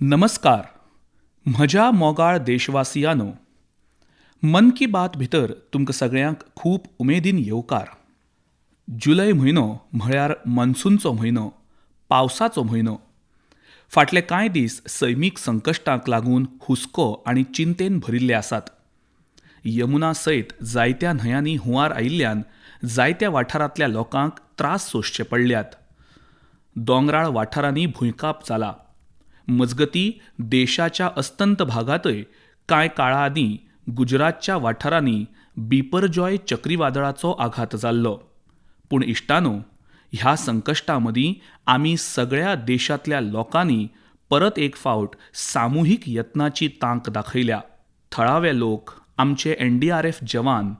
नमस्कार म्हज्या मोगाळ देशवासियांनो, मन की बात भितर तुमकां सगळ्यांक खूब उमेदीन येवकार. जुलय म्हयनो म्हळ्यार मॉन्सूनचो म्हयनो, पावसाचो म्हयनो. फाटले कांय दीस सैमीक संकश्टांक लागून हुस्को आनी चिंतेन भरिल्ले आसात. यमुना सयत जायत्या न्हंयांनी हुंवार आयिल्ल्यान जायत्या वाठारांतल्या लोकांक त्रास सोंसचे पडल्यात. दोंगराळ वाठारांनी भुंयकांप जाला. मजगतीं, देशाच्या अस्तंत भागांतय कांय काळा आदीं गुजरातच्या वाठारांनी बिपरजॉय चक्रीवादळाचो आघात जाल्लो. पूण इश्टांनो, ह्या संकश्टां मदीं आमी सगळ्या देशांतल्या लोकांनी परत एक फावट सामुहीक यत्नाची तांक दाखयल्या. थळावे लोक, आमचे एनडीआरएफ जवान,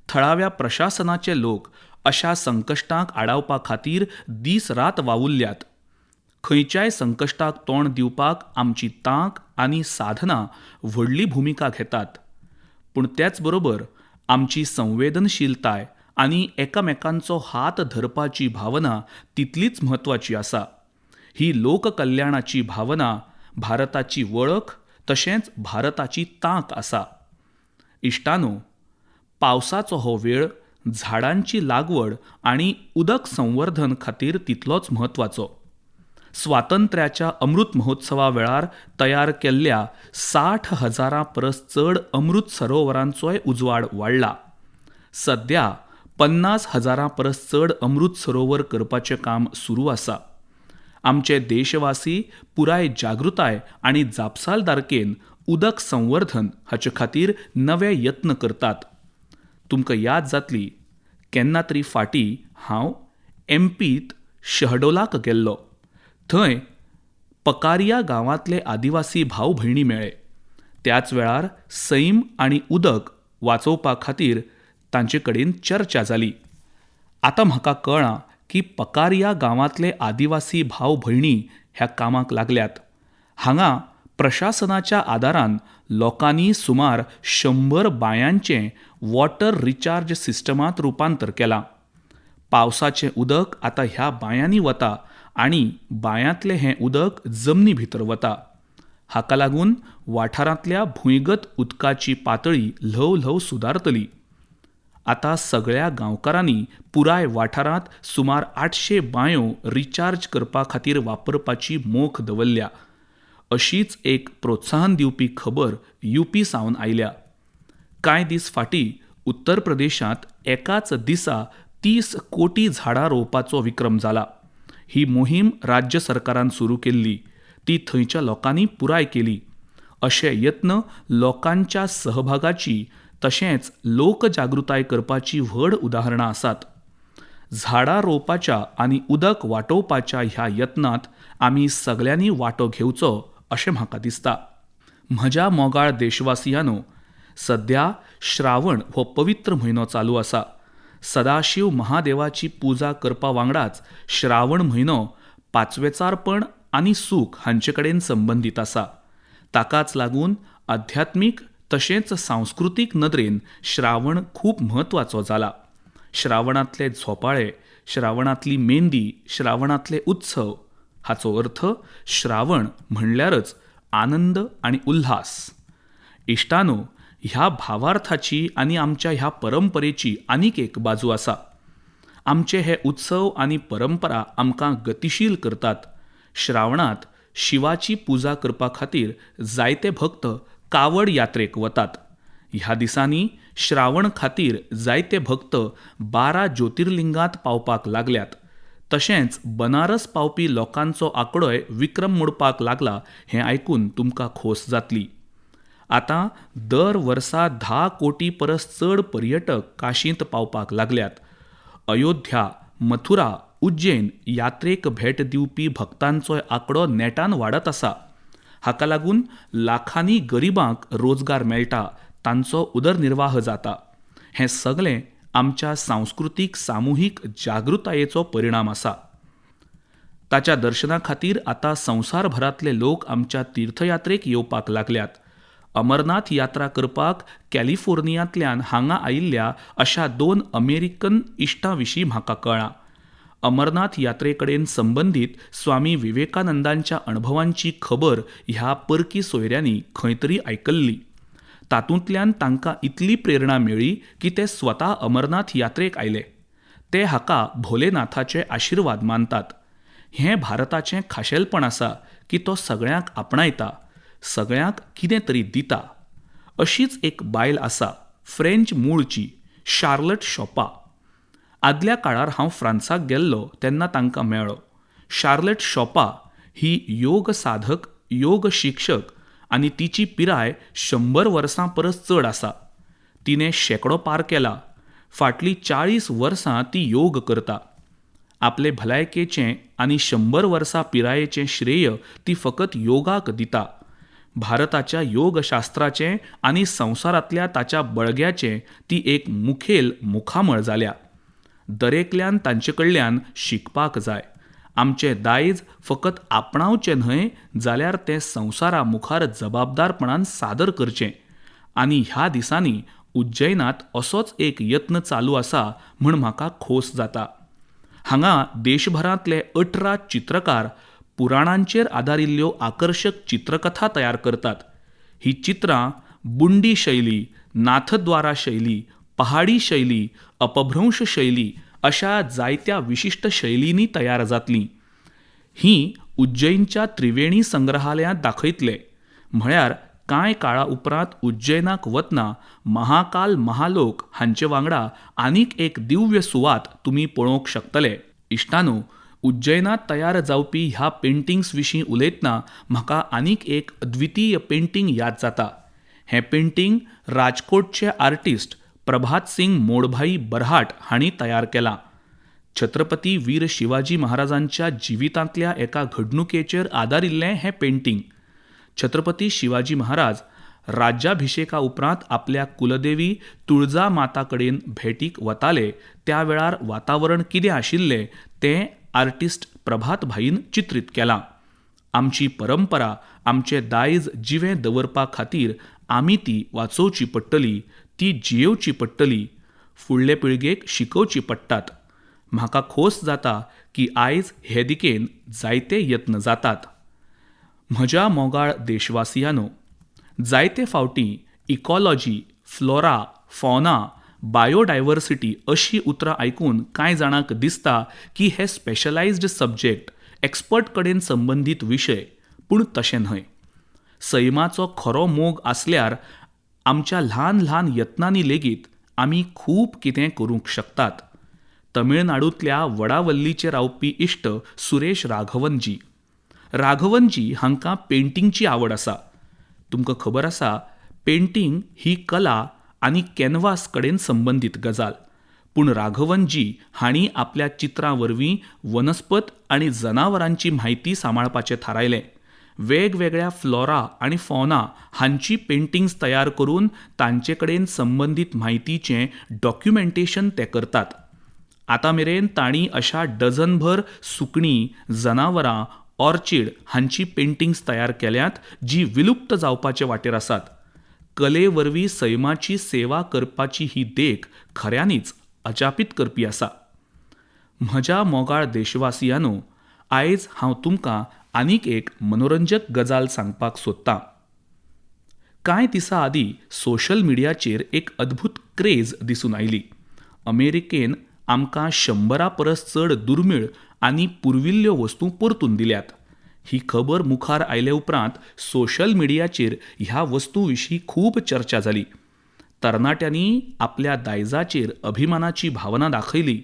थळाव्या प्रशासनाचे लोक अशा संकश्टांक आडावपा खातीर दीस रात वावुरल्यात. खंयच्याय संकश्टाक तोंड दिवपाक आमची तांक आनी साधनां व्हडली भुमिका घेतात. पूण तेच बरोबर आमची संवेदनशीलताय आनी एकामेकांचो हात धरपाची भावना तितलीच म्हत्वाची आसा. ही लोककल्याणाची भावना भारताची वळख तशेंच भारताची तांक आसा. इश्टांनो, पावसाचो हो वेळ झाडांची लागवड आनी उदक संवर्धन खातीर तितलोच म्हत्वाचो. स्वातंत्र्याच्या अमृत महोत्सवा वेळार तयार केल्ल्या 60,000 परस चड अमृत सरोवरांचोय उजवाड वाडला. सध्या 50,000 परस चड अमृत सरोवर करपाचें काम सुरू आसा. आमचे देशवासी पुराय जागृताय आनी जापसालदारकेन उदक संवर्धन हाचे खातीर नवे यत्न करतात. तुमकां याद जातली, केन्ना तरी फाटीं हांव एमपींत शहडोलाक गेल्लो. थंय पकारिया गांवांतले आदिवासी भाव भयणी मेळ्ळे. त्याच वेळार सैम आनी उदक वाचोवपा खातीर तांचे कडेन चर्चा जाली. आतां म्हाका कळ्ळां की पकारिया गांवांतले आदिवासी भाव भयणी ह्या कामाक लागल्यात. हांगा प्रशासनाच्या आदारान लोकांनी सुमार 100 बांयांचें वॉटर रिचार्ज सिस्टमांत रुपांतर केलां. पावसाचें उदक आतां ह्या बांयांनी वता आनी बांयांतलें हें उदक जमनी भितर वता. हाका लागून वाठारांतल्या भूंयगत उदकाची पातळी ल्हव ल्हव सुदारतली. आतां सगळ्या गांवकारांनी पुराय वाठारांत सुमार 800 बांयो रिचार्ज करपा खातीर वापरपाची मोख दवरल्या. अशीच एक प्रोत्साहन दिवपी खबर यूपी सावन आयल्या. कांय दीस फाटीं उत्तर प्रदेशांत एकाच दिसा 30 कोटी झाडां रोवपाचो विक्रम जाला. ही मोहीम राज्य सरकारान सुरू केल्ली, ती थंयच्या लोकांनी पुराय केली. अशे यत्न लोकांच्या सहभागाची तशेंच लोकजागृताय करपाची व्हड उदाहरणां आसात. झाडां रोवपाच्या आनी उदक वाटोवपाच्या ह्या यत्नांत आमी सगल्यांनी वांटो घेवचो अशें म्हाका दिसता. म्हज्या मोगाळ देशवासियांनो, सध्या श्रावण हो पवित्र म्हयनो चालू आसा. सदाशिव महादेवाची पुजा करपा वांगडाच श्रावण म्हयनो पाचवेचारपण आनी सूख हांचे कडेन संबंदीत आसा. ताकाच लागून आध्यात्मीक तशेंच सांस्कृतीक नदरेन श्रावण खूब म्हत्वाचो जाला. श्रावणांतले झोपाळे, श्रावणांतली मेहंदी, श्रावणांतले उत्सव हाचो अर्थ श्रावण म्हणल्यारच आनंद आनी उल्हास. इश्टानो, ह्या भावार्थाची आनी आमच्या ह्या परंपरेची आनीक एक बाजू आसा. आमचे हे उत्सव आनी परंपरा आमकां गतिशील करतात. श्रावणांत शिवाची पुजा करपा खातीर जायते भक्त कावड यात्रेक वतात. ह्या दिसांनी श्रावण खातीर जायते भक्त 12 ज्योतिर्लिंगांत पावपाक लागल्यात. तशेंच बनारस पावपी लोकांचो आंकडोय विक्रम मोडपाक लागला हें आयकून तुमकां खोस जातली. आतां दर वर्सा 10 कोटी परस चड पर्यटक काशींत पावपाक लागल्यात. अयोध्या, मथुरा, उज्जैन यात्रेक भेट दिवपी भक्तांचोय आंकडो नेटान वाडत आसा. हाका लागून लाखांनी गरिबांक रोजगार मेळटा, तांचो उदरनिर्वाह जाता. हें सगळें आमच्या सांस्कृतीक सामुहीक जागृतायेचो परिणाम आसा. ताच्या दर्शना खातीर आतां संवसारभरांतले लोक आमच्या तीर्थयात्रेक येवपाक लागल्यात. अमरनाथ यात्रा करपाक कॅलिफोर्नियांतल्यान हांगा आयिल्ल्या अशा 2 अमेरिकन इश्टां विशीं म्हाका कळ्ळां. अमरनाथ यात्रे कडेन संबंदीत स्वामी विवेकानंदांच्या अणभवांची खबर ह्या परकी सोयऱ्यांनी खंय तरी आयकल्ली. तातूंतल्यान तांकां इतली प्रेरणा मेळ्ळी की ते स्वता अमरनाथ यात्रेक आयले. ते हाका भोलेनाथाचे आशिर्वाद मानतात. हें भारताचें खाशेलपण आसा की तो सगळ्यांक आपणायता, सगळ्यांक कितें तरी दिता. अशीच एक बायल आसा, फ्रेंच मूळची, शार्लट शोपा. आदल्या काळार हांव फ्रांसाक गेल्लो तेन्ना तांकां मेळ्ळो. शार्लट शोपा ही योग साधक, योग शिक्षक आनी तिची पिराय 100 वर्सां परस चड आसा. तिणें शेंकडो पार केला. फाटलीं 40 वर्सां ती योग करता. आपले भलायकेचें आनी 100 वर्सां पिरायेचें श्रेय ती फकत योगाक दिता. भारताच्या योगशास्त्राचें आनी संवसारांतल्या ताच्या बळग्याचें ती एक मुखेल मुखामळ जाल्या. दरेकल्यान तांचे कडल्यान शिकपाक जाय. आमचें दायज फकत आपणावचें न्हय जाल्यार तें संवसारा मुखार जबाबदारपणान सादर करचें. आनी ह्या दिसांनी उज्जैनात असोच एक यत्न चालू आसा म्हूण म्हाका खोस जाता. हांगा देशभरांतले 18 चित्रकार पुराणांचेर आदारिल्ल्यो आकर्शक चित्रकथा तयार करतात. ही चित्रां बुंडी शैली, नाथद्वारा शैली, पहाडी शैली, अपभ्रंश शैली अशा जायत्या विशिश्ट शैलींनी तयार जातलीं. हीं उज्जैनच्या त्रिवेणी संग्रहालयांत दाखयतले. म्हळ्यार कांय काळा उपरांत उज्जैनाक वतना महाकाल महालोक हांचे वांगडा आनीक एक दिव्य सुवात तुमी पळोवंक शकतले. इश्टांनो, उज्जैनात तयार जावपी ह्या पेंटिंग्स विशीं उलयतना म्हाका आनीक एक अद्वितीय पेंटिंग याद जाता. हें पेंटिंग राजकोटचे आर्टिस्ट प्रभात सिंग मोडभाई बरहाट हांणी तयार केलां. छत्रपती वीर शिवाजी महाराजांच्या जिवितांतल्या एका घडणुकेचेर आदारिल्लें हें पेंटिंग. छत्रपती शिवाजी महाराज राज्याभिशेका उपरांत आपल्या कुलदेवी तुळजा माता कडेन भेटीक वताले त्या वेळार वातावरण कितें आशिल्लें तें आर्टिस्ट प्रभात भाईन चित्रीत केलां. आमची परंपरा, आमचें दायज जिवें दवरपा खातीर आमी ती वाचोवची पडटली, ती जियेवची पडटली, फुडले पिळगेक शिकोवची पडटात. म्हाका खोस जाता की आयज हे दिकेन जायते यत्न जातात. म्हज्या मोगाळ देशवासियांनो, जायते फावटी इकॉलॉजी, फ्लोरा, फॉना, बायोडायवर्सिटी अशी उतरां आयकून कांय जाणांक दिसता की हे स्पेशलायज्ड सब्जेक्ट, एक्सपर्ट कडेन संबंदीत विशय, पूण तशें न्हय. सैमाचो खरो मोग आसल्यार आमच्या ल्हान ल्हान यत्नांनी लेगीत आमी खूब कितें करूंक शकतात. तमिळनाडूंतल्या वडावल्लीचे रावपी इश्ट सुरेश राघवनजी. राघवनजी हांकां पेंटिंगची आवड आसा. तुमकां खबर आसा, पेंटिंग ही कला आनी कॅनवास कडेन संबंदीत गजाल. पूण राघवनजी हांणी आपल्या चित्रां वरवीं वनस्पत आनी जनावरांची म्हायती सांबाळपाचें थारायलें. वेगवेगळ्या फ्लोरा आनी फॉना हांची पेंटिंग्स तयार करून तांचे कडेन संबंदीत म्हायतीचें डॉक्युमेंटेशन ते करतात. आतां मेरेन तांणी अशा डझनभर सुकणीं, जनावरां, ऑर्चिड हांची पेंटिंग्स तयार केल्यात जी विलुप्त जावपाचे वाटेर आसात. कले वरवीं सैमाची सेवा करपाची ही देख खऱ्यांनीच अजापीत करपी आसा. म्हज्या मोगाळ देशवासियांनो, आयज हांव तुमकां आनीक एक मनोरंजक गजाल सांगपाक सोदतां. कांय दिसां आदीं सोशल मिडियाचेर एक अद्भुत क्रेज दिसून आयली. अमेरिकेन आमकां 100 परस चड दुर्मीळ आनी पुर्विल्ल्यो वस्तू परतून दिल्यात. ही खबर मुखार आयले उपरांत सोशल मिडियाचेर ह्या वस्तू विशीं खूब चर्चा जाली. तरणाट्यांनी आपल्या दायजाचेर अभिमानाची भावना दाखयली.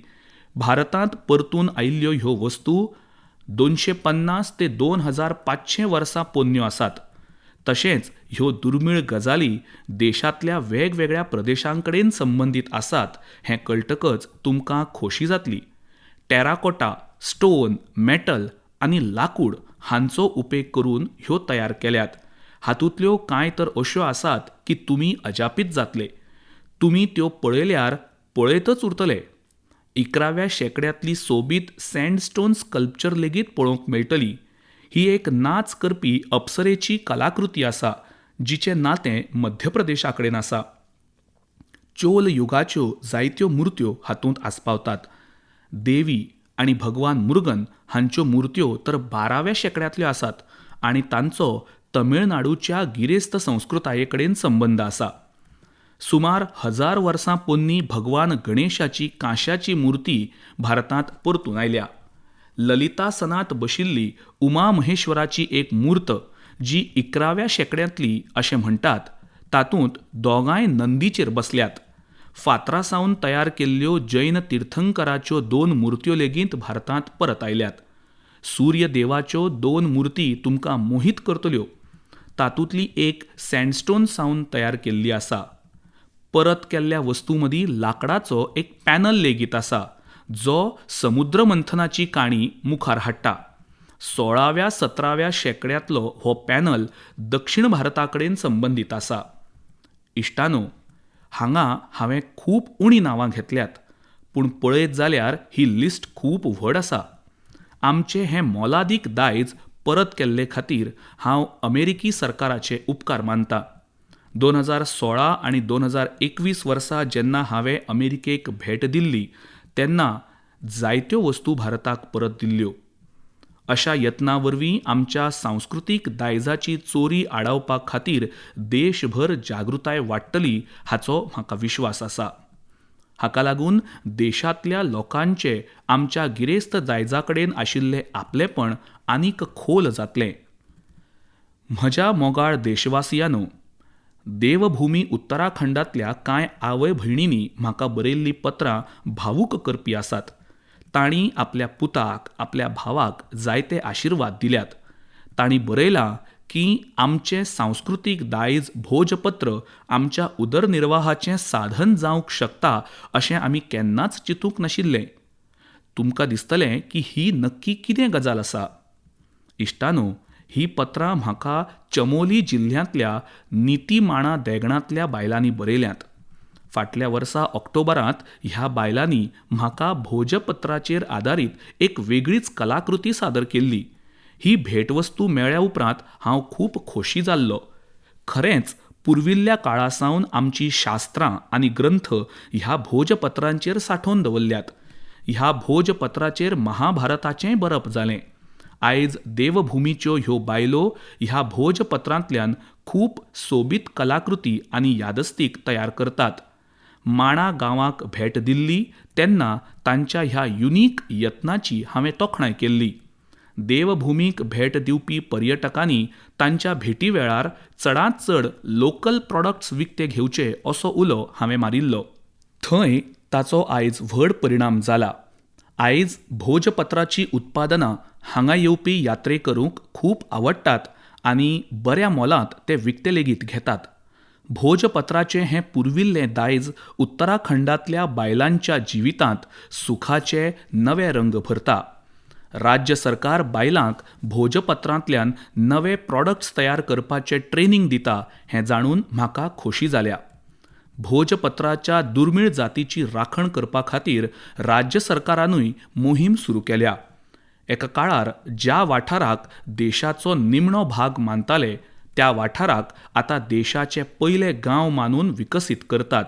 भारतांत परतून आयिल्ल्यो ह्यो वस्तू 250 ते 2500 वर्सां पोन्न्यो आसात. तशेंच ह्यो दुर्मीळ गजाली देशांतल्या वेगवेगळ्या प्रदेशांकडेन संबंदीत आसात हें कळटकच तुमकां खोशी जातली. टेराकोटा, स्टोन, मेटल आनी लाकूड हांचो उपेग करून ह्यो तयार केल्यात. हातूंतल्यो कांय तर अश्यो आसात की तुमी अजापीत जातले. तुमी त्यो पळयल्यार पळयतच उरतले. 11व्या शेंकड्यांतली सोबीत सँडस्टोन स्कल्पचर लेगीत पळोवंक मेळटली. ही एक नाच करपी अप्सरेची कलाकृती आसा जिचें नातें मध्य प्रदेशा कडेन आसा. चोल युगाच्यो जायत्यो मुर्त्यो हातूंत आस्पावतात. देवी आनी भगवान मुर्गन हांच्यो मुर्त्यो तर बाराव्या शेंकड्यांतल्यो आसात आनी तांचो तमिळनाडूच्या गिरेस्त संस्कृताये कडेन संबंद आसा. सुमार 1000 वर्सां पोन्नी भगवान गणेशाची कांश्याची मुर्ती भारतांत परतून आयल्या. ललितासनांत बशिल्ली उमा महेश्वराची एक मूर्त जी 11व्या शेंकड्यांतली अशें म्हणटात, तातूंत दोगांय नंदीचेर बसल्यात. फातरा सावन तयार केल्ल्यो जैन तीर्थंकराच्यो 2 मुर्त्यो लेगीत भारतांत परत आयल्यात. सूर्य देवाच्यो 2 मुर्ती तुमकां मोहीत करतल्यो. तातूंतली एक सँडस्टोन सावन तयार केल्ली आसा. परत केल्ल्या वस्तूं मदीं लांकडाचो एक पॅनल लेगीत आसा जो समुद्रमंथनाची काणी मुखार हाडटा. 16व्या 17व्या शेंकड्यांतलो हो पॅनल दक्षिण भारता कडेन संबंदीत आसा. इश्टानो, हांगा हांवें खूब उणीं नांवां घेतल्यात, पूण पळयत जाल्यार ही लिस्ट खूब व्हड आसा. आमचें हें मोलादीक दायज परत केल्ले खातीर हांव अमेरिकी सरकाराचे उपकार मानता. 2016 आनी 2021 वर्सा जेन्ना हांवें अमेरिकेक भेट दिल्ली तेन्ना जायत्यो वस्तू भारताक परत दिल्ल्यो. अशा यत्ना वरवीं आमच्या सांस्कृतीक दायजाची चोरी आडावपा खातीर देशभर जागृताय वाडटली हाचो म्हाका विश्वास आसा. हाका लागून देशांतल्या लोकांचे आमच्या गिरेस्त दायजा कडेन आशिल्लें आपलेपण आनीक खोल जातलें. म्हज्या मोगाळ देशवासियांनो, देवभूमी उत्तराखंडांतल्या कांय आवय भयणींनी म्हाका बरयल्लीं पत्रां भावूक करपी आसात. तांणी आपल्या पुताक, आपल्या भावाक जायते आशिर्वाद दिल्यात. तांणी बरयलां की आमचें सांस्कृतीक दायज भोजपत्र आमच्या उदरनिर्वाहाचें साधन जावंक शकता अशें आमी केन्नाच चिंतूंक नाशिल्लें. तुमकां दिसतलें की ही नक्की कितें गजाल आसा. इश्टानो, ही पत्रां म्हाका चमोली जिल्ल्यांतल्या नितीमाणा देगणांतल्या बायलांनी बरयल्यांत. फाटल्या वर्सा ऑक्टोबरांत ह्या बायलांनी म्हाका भोजपत्राचेर आदारीत एक वेगळीच कलाकृती सादर केल्ली. ही भेटवस्तू मेळ्ळ्या उपरांत हांव खूब खोशी जाल्लो. खरेंच पुर्विल्ल्या काळा सावन आमची शास्त्रां आनी ग्रंथ ह्या भोजपत्रांचेर सांठोवन दवरल्यात. ह्या भोजपत्राचेर महाभारताचेंय बरप जालें. आयज देवभुमीच्यो ह्यो बायलो ह्या भोजपत्रांतल्यान खूब सोबीत कलाकृती आनी यादस्तीक तयार करतात. माणा गांवाक भेट दिल्ली तेन्ना तांच्या ह्या युनीक यत्नाची हांवें तोखणाय केल्ली. देवभुमीक भेट दिवपी पर्यटकांनी तांच्या भेटी वेळार चडांत चड लोकल प्रॉडक्ट्स विकते घेवचे असो उलो हांवें मारिल्लो. थंय ताचो आयज व्हड परिणाम जाला. आयज भोजपत्राचीं उत्पादनां हांगा येवपी यात्रेकरूंक खूब आवडटात आनी बऱ्या मोलांत ते विकते लेगीत घेतात. भोजपत्राचें हें पुर्विल्लें दायज उत्तराखंडांतल्या बायलांच्या जिवितांत सुखाचे नवे रंग भरता. राज्य सरकार बायलांक भोजपत्रांतल्यान नवे प्रॉडक्ट्स तयार करपाचें ट्रेनींग दिता हें जाणून म्हाका खोशी जाल्या. भोजपत्राच्या दुर्मीळ जातीची राखण करपा खातीर राज्य सरकारानूय मोहीम सुरू केल्या. एका काळार ज्या वाठाराक देशाचो निमणो भाग मानताले त्या वाठाराक आतां देशाचे पयले गांव मानून विकसीत करतात.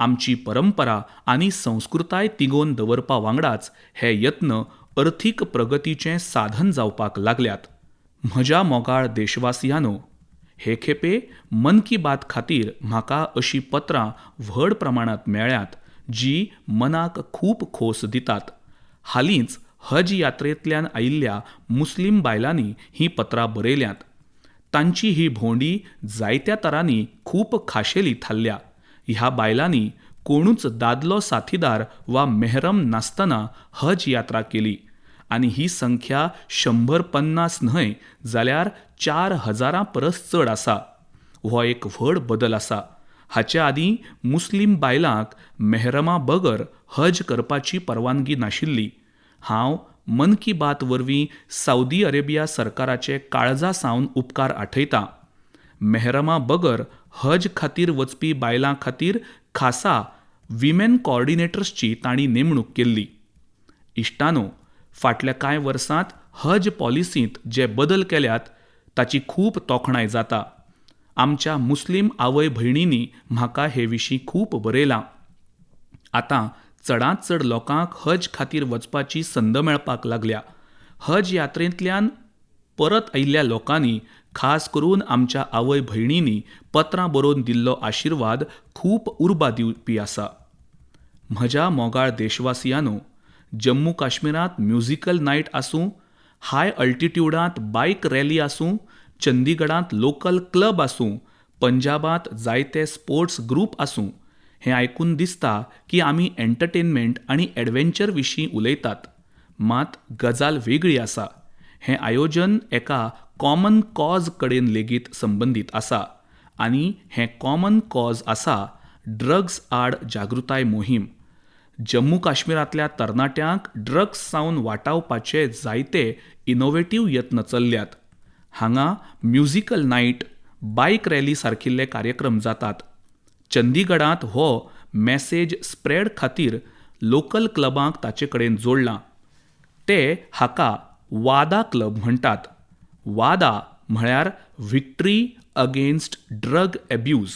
आमची परंपरा आनी संस्कृताय तिगोवन दवरपा वांगडाच हे यत्न अर्थीक प्रगतीचें साधन जावपाक लागल्यात. म्हज्या मोगाळ देशवासियांनो, हे खेपे मन की बात खातीर म्हाका अशीं पत्रां व्हड प्रमाणांत मेळ्ळ्यांत जीं मनाक खूब खोस दितात. हालींच हज यात्रेंतल्यान आयिल्ल्या मुस्लीम बायलांनी हीं पत्रां बरयल्यांत. तांची ही भोंवडी जायत्या तरांनी खूब खाशेली थारल्या. ह्या बायलांनी कोणूच दादलो साथीदार वा मेहरम नासतना हज यात्रा केली आनी ही संख्या 150 न्हय जाल्यार 4000 परस चड आसा. हो एक व्हड बदल आसा. हाचे आदीं मुस्लीम बायलांक मेहरमा बगर हज करपाची परवानगी नाशिल्ली. हांव मन की बात वरवीं सावदी अरेबिया सरकाराचे काळजा सावन उपकार आठयतां. मेहरमा बगर हज खातीर वचपी बायलां खातीर खासा विमेन कॉर्डिनेटर्सची तांणी नेमणूक केल्ली. इश्टानो, फाटल्या कांय वर्सांत हज पॉलिसींत जे बदल केल्यात ताची खूब तोखणाय जाता. आमच्या मुस्लीम आवय भयणींनी म्हाका हे विशीं खूब बरयलां. आतां चडांत चड लोकांक हज खातीर वचपाची संद मेळपाक लागल्या. हज यात्रेंतल्यान परत आयिल्ल्या लोकांनी, खास करून आमच्या आवय भयणींनी पत्रां बरोवन दिल्लो आशिर्वाद खूब उर्बा दिवपी आसा. म्हज्या मोगाळ देशवासियांनो, जम्मू काश्मीरांत म्युझिकल नायट आसूं, हाय अल्टिट्यूडांत बायक रॅली आसूं, चंदीगडांत लोकल क्लब आसूं, पंजाबांत जायते स्पोर्ट्स ग्रूप आसूं, हें आयकून दिसता की आमी एंटरटेनमेंट आनी एडवेंचर विशीं उलयतात. मात गजाल वेगळी आसा. हें आयोजन एका कॉमन कॉज कडेन लेगीत संबंदीत आसा आनी हें कॉमन कॉज आसा ड्रग्स आड जागृताय मोहीम. जम्मू काश्मीरांतल्या तरणाट्यांक ड्रग्स सावन वाटावपाचे जायते इनोवेटीव यत्न चल्ल्यात. हांगा म्युझिकल नायट, बायक रॅली सारकिल्ले कार्यक्रम जातात. चंदीगडांत हो मॅसेज स्प्रेड खातीर लोकल क्लबांक ताचे कडेन जोडलां. ते हाका वादा क्लब म्हणटात. वादा म्हळ्यार विक्ट्री अगेन्स्ट ड्रग एब्यूज.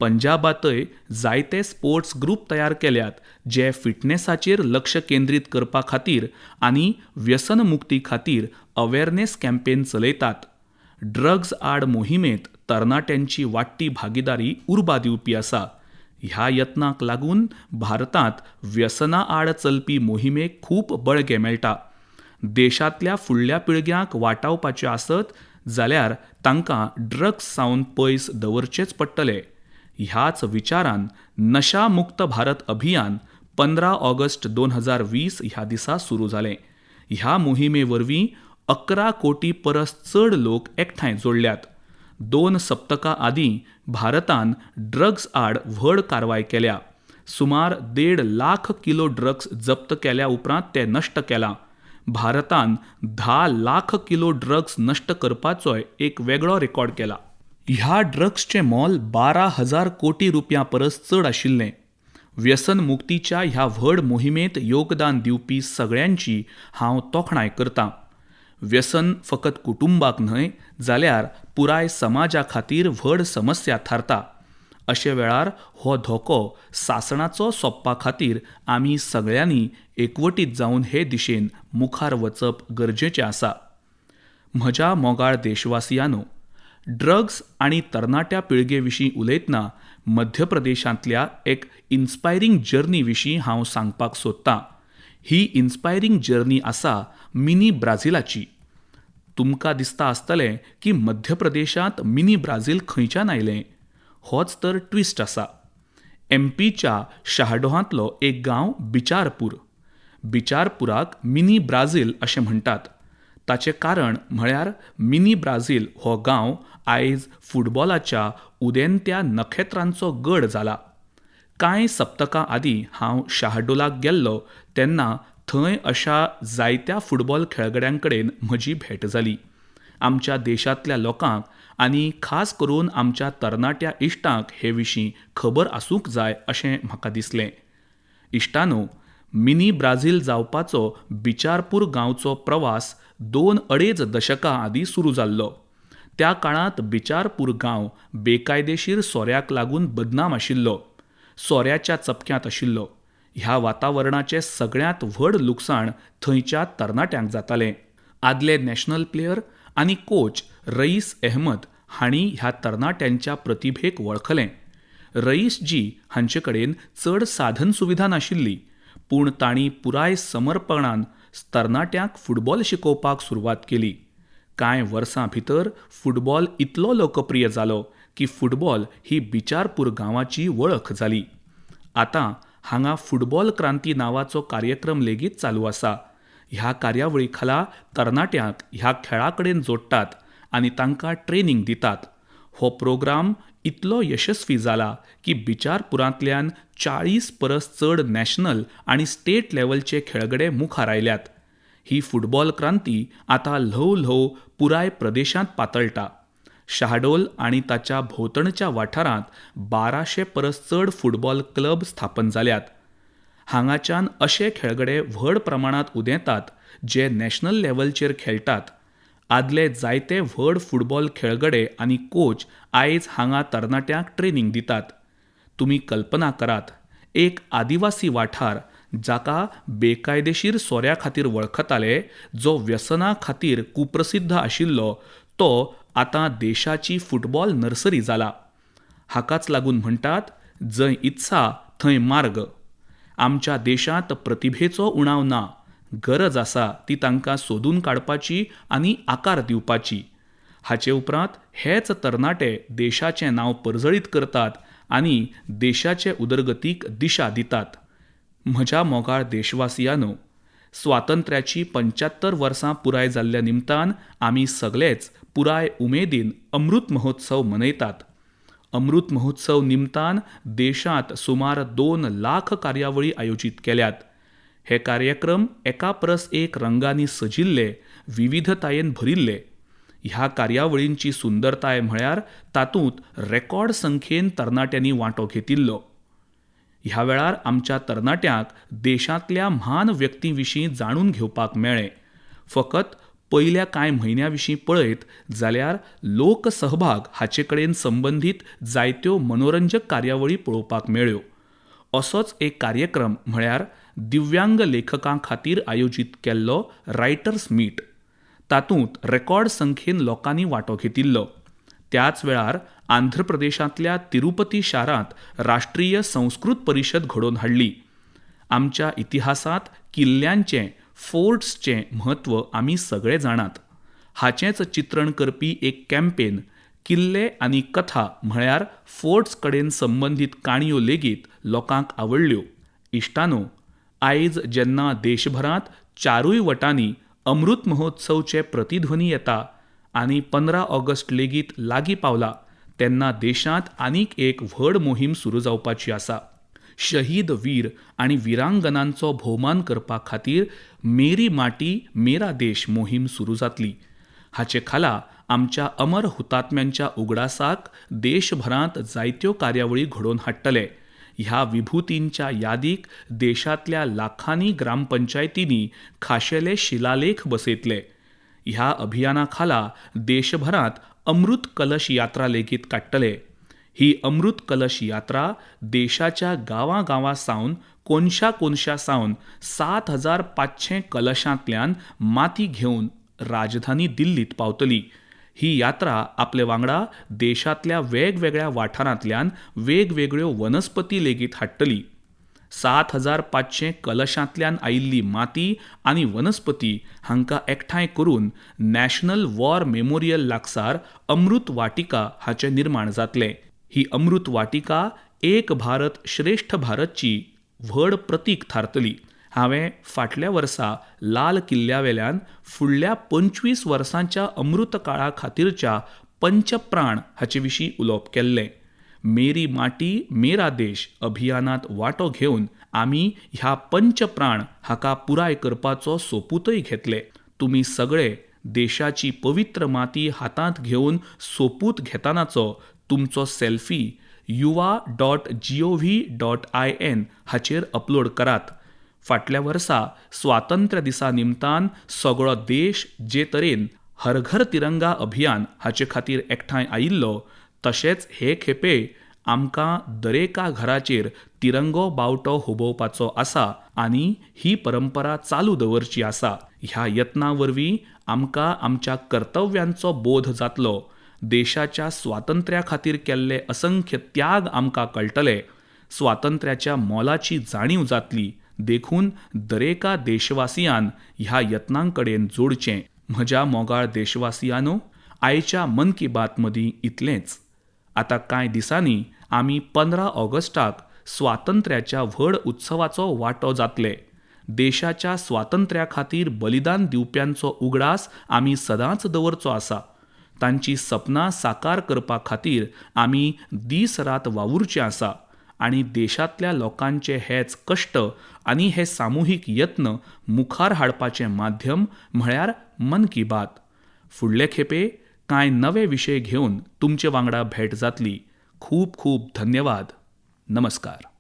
पंजाबांतय जायते स्पोर्ट्स ग्रूप तयार केल्यात जे फिटनेसाचेर लक्ष केंद्रीत करपा खातीर आनी व्यसनमुक्ती खातीर अवेरनेस कॅम्पेन चलयतात. ड्रग्स आड मोहिमेंत तरणाट्यांची वाडटी भागिदारी उर्बा दिवपी आसा. ह्या यत्नांक लागून भारतांत व्यसना आड चलपी मोहिमेक खूब बळगें मेळटा. देशांतल्या फुडल्या पिळग्यांक वाटावपाचें आसत जाल्यार तांकां ड्रग्स सावन पयस दवरचेच पडटले. ह्याच विचारान नशा मुक्त भारत अभियान 15 ऑगस्ट 2020 ह्या दिसा सुरू जालें. ह्या मोहिमे वरवीं 11 कोटी परस चड लोक एकठांय जोडल्यात. 2 सप्तकां आदीं भारतान ड्रग्स आड व्हड कारवाय केल्या. सुमार 1.5 लाख किलो ड्रग्स जप्त केल्या उपरांत ते नश्ट केलां. भारतान 10 लाख किलो ड्रग्स नश्ट करपाचोय एक वेगळो रेकॉर्ड केला. ह्या ड्रग्सचें मोल 12,000 कोटी रुपयां परस चड आशिल्लें. व्यसन मुक्तीच्या ह्या व्हड मोहिमेंत योगदान दिवपी सगळ्यांची हांव तोखणाय करतां. व्यसन फकत कुटुंबाक न्हय जाल्यार पुराय समाजा खातीर व्हड समस्या थारता. अशे वेळार हो धोको सासणाचो सोंपपा खातीर आमी सगळ्यांनी एकवटीत जावन हे दिशेन मुखार वचप गरजेचें आसा. म्हज्या मोगाळ देशवासियांनो, ड्रग्स आनी तरणाट्या पिळगे विशीं उलयतना मध्य प्रदेशांतल्या एक इन्स्पायरींग जर्नी विशीं हांव सांगपाक सोदतां. ही इन्स्पायरींग जर्नी आसा मिनी ब्राझिलाची. तुमकां दिसता आसतलें की मध्य प्रदेशांत मिनी ब्राझील खंयच्यान आयलें? होच तर ट्विस्ट आसा. एमपीच्या शाहडोहांतलो एक गांव बिचारपूर. बिचारपुराक मिनी ब्राझील अशें म्हणटात. ताचें कारण म्हळ्यार मिनी ब्राझील हो गांव आयज फुटबॉलाच्या उदेंत्या नखेत्रांचो गड जाला. कांय सप्तकां आदीं हांव शाहडोलाक गेल्लो तेन्ना थंय अशा जायत्या फुटबॉल खेळगड्यां कडेन म्हजी भेट जाली. आमच्या देशांतल्या लोकांक आनी खास करून आमच्या तरणाट्या इश्टांक हे विशीं खबर आसूंक जाय अशें म्हाका दिसलें. इश्टांनो, मिनी ब्राझील जावपाचो बिचारपूर गांवचो प्रवास 2-2.5 दशकां आदीं सुरू जाल्लो. त्या काळांत बिचारपूर गांव बेकायदेशीर सोऱ्याक लागून बदनाम आशिल्लो, सोऱ्याच्या चपक्यांत आशिल्लो. ह्या वातावरणाचें सगळ्यांत व्हड लुकसाण थंयच्या तरणाट्यांक जातालें. आदले नॅशनल प्लेयर आनी कोच रईस अहमद हांणी ह्या तरणाट्यांच्या प्रतिभेक वळखलें. रईस जी हांचे कडेन चड साधन सुविधा नाशिल्ली, पूण तांणी पुराय समर्पणान तरणाट्यांक फुटबॉल शिकोवपाक सुरवात केली. कांय वर्सां भितर फुटबॉल इतलो लोकप्रिय जालो की फुटबॉल ही बिचारपूर गांवाची वळख जाली. आतां हांगा फुटबॉल क्रांती नांवाचो कार्यक्रम लेगीत चालू आसा. ह्या कार्यावळी खाला तरणाट्यांक ह्या खेळा कडेन जोडटात आनी तांकां ट्रेनींग दितात. हो प्रोग्राम इतलो यशस्वी जाला की बिचारपुरांतल्यान 40 परस चड नॅशनल आनी स्टेट लेवलचे खेळगडे मुखार आयल्यात. ही फुटबॉल क्रांती आतां ल्हव ल्हव पुराय प्रदेशांत पातळटा. शाहडोल आनी ताच्या भोंवतणच्या वाठारांत 1200 परस चड फुटबॉल क्लब स्थापन जाल्यात. हांगाच्यान अशे खेळगडे व्हड प्रमाणांत उदेतात जे नॅशनल लेवलचेर खेळटात. आदले जायते व्हड फुटबॉल खेळगडे आनी कोच आयज हांगा तरणाट्यांक ट्रेनींग दितात. तुमी कल्पना करात, एक आदिवासी वाठार जाका बेकायदेशीर सोऱ्या खातीर वळखताले, जो व्यसना खातीर कुप्रसिद्ध आशिल्लो, तो आतां देशाची फुटबॉल नर्सरी जाला. हाकाच लागून म्हणटात, जंय इत्सा थंय मार्ग. आमच्या देशांत प्रतिभेचो उणाव ना, गरज आसा ती तांकां सोदून काडपाची आनी आकार दिवपाची. हाचे उपरांत हेच तरणाटे देशाचें नांव परजळीत करतात आनी देशाचे उदरगतीक दिशा दितात. म्हज्या मोगाळ देशवासियांनो, स्वातंत्र्याची 75 वर्सां पुराय जाल्ल्या निमतान आमी सगलेच पुराय उमेदीन अमृत महोत्सव मनयतात. अमृत महोत्सव निमतान देशांत सुमार 2 लाख कार्यावळी आयोजीत केल्यात. हे कार्यक्रम एका परस एक रंगांनी सजिल्ले, विविधतायेन भरिल्ले. ह्या कार्यावळींची सुंदरताय म्हळ्यार तातूंत रेकॉर्ड संख्येन तरणाट्यांनी वांटो घेतिल्लो. ह्या वेळार आमच्या तरणाट्यांक देशांतल्या म्हान व्यक्तीं विशीं जाणून घेवपाक मेळ्ळें. फकत पयल्या कांय म्हयन्यां विशीं पळयत जाल्यार लोकसहभाग हाचे कडेन संबंदीत जायत्यो मनोरंजक कार्यावळी पळोवपाक मेळ्ळ्यो. असोच एक कार्यक्रम म्हळ्यार दिव्यांग लेखकां खातीर आयोजीत केल्लो रायटर्स मीट. तातूंत रेकॉर्ड संख्येन लोकांनी वांटो घेतिल्लो. त्याच वेळार आंध्र प्रदेशांतल्या तिरुपती शारांत राष्ट्रीय संस्कृत परिशद घडोवन हाडली. आमच्या इतिहासांत किल्ल्यांचें, फोर्ट्सचें म्हत्व आमी सगळे जाणात. हाचेंच चित्रण करपी एक कॅम्पेन किल्ले आनी कथा म्हळ्यार फोर्ट्स कडेन संबंदीत काणयो लेगीत लोकांक आवडल्यो. इश्टानो, आयज जेन्ना देशभरांत चारूय वटांनी अमृत महोत्सवचे प्रतिध्वनी येता आनी 15 ऑगस्ट लेगीत लागीं पावला, तेन्ना देशांत आनीक एक व्हड मोहीम सुरू जावपाची आसा. शहीद वीर आनी विरांगनांचो भोवमान करपा खातीर मेरी माटी मेरा देश मोहीम सुरू जातली. हाचे खाला आमच्या अमर हुतात्म्यांच्या उगडासाक देशभरांत जायत्यो कार्यावळी घडोवन हाडटले. ह्या विभूतींच्या यादीक देशांतल्या लाखांनी ग्रामपंचायतींनी खाशेले शिलालेख बसयतले. ह्या अभियाना खाला देशभरांत अमृत कलश यात्रा लेगीत काडटले. ही अमृत कलश यात्रा देशाच्या गांवां सावन, कोनशा कोनशा सावन 7500 कलशांतल्यान माती घेवन राजधानी दिल्लीत पावतली. ही यात्रा आपले वांगडा देशांतल्या वेगवेगळ्या वाठारांतल्यान वेगवेगळ्यो वनस्पती लेगीत हाडटली. 7500 कलशांतल्यान आयिल्ली माती आनी वनस्पती हांकां एकठांय करून नॅशनल वॉर मेमोरियल लागसार अमृत वाटिका हाचें निर्माण जातलें. ही अमृत वाटिका एक भारत श्रेष्ठ भारतची व्हड प्रतीक थारतली. हांवें फाटल्या वर्सा लाल किल्ल्यावेल्यान फुडल्या 25 वर्सांच्या अमृत काळा खातीरच्या पंचप्राण हाचे विशीं उलोवप केल्लें. मेरी माटी मेरा देश अभियानांत वांटो घेवन आमी ह्या पंचप्राण हाका पुराय करपाचो सोपूतय घेतले. तुमी सगळे देशाची पवित्र माती हातांत घेवन सोपूत घेतनाचो तुमचो सेल्फी yuva.gov.in हाचेर अपलोड करात. फाटल्या वर्सा स्वातंत्र्य दिसा निमतान सगळो देश जे तरेन हर घर तिरंगा अभियान हाचे खातीर एकठांय आयिल्लो, तशेंच हे खेपे आमकां दरेका घराचेर तिरंगो बावटो हुबोवपाचो आसा आनी ही परंपरा चालू दवरची आसा. ह्या यत्ना वरवीं आमकां आमच्या कर्तव्यांचो बोध जातलो. देशाच्या स्वातंत्र्या खातीर केल्ले असंख्य त्याग आमकां कळटले. स्वातंत्र्याच्या मोलाची जाणीव जातली. देखून दरेका देशवासियान ह्या यत्नांकडेन जोडचें. म्हज्या मोगाळ देशवासियांनो, आयच्या मन की बात मदीं इतलेंच. आतां कांय दिसांनी आमी 15 ऑगस्टाक स्वातंत्र्याच्या व्हड उत्सवाचो वांटो जातले. देशाच्या स्वातंत्र्या खातीर बलिदान दिवप्यांचो उगडास आमी सदांच दवरचो आसा. तांची सपनां साकार करपा खातीर आमी दीस रात वावुरचें आसा आनी देशांतल्या लोकांचे हेच कश्ट आनी हे सामुहीक यत्न मुखार हाडपाचें माध्यम म्हळ्यार मन की बात. फुडले खेपे कांय नवे विशय घेवन तुमचे वांगडा भेट जातली. खूब खूब धन्यवाद. नमस्कार.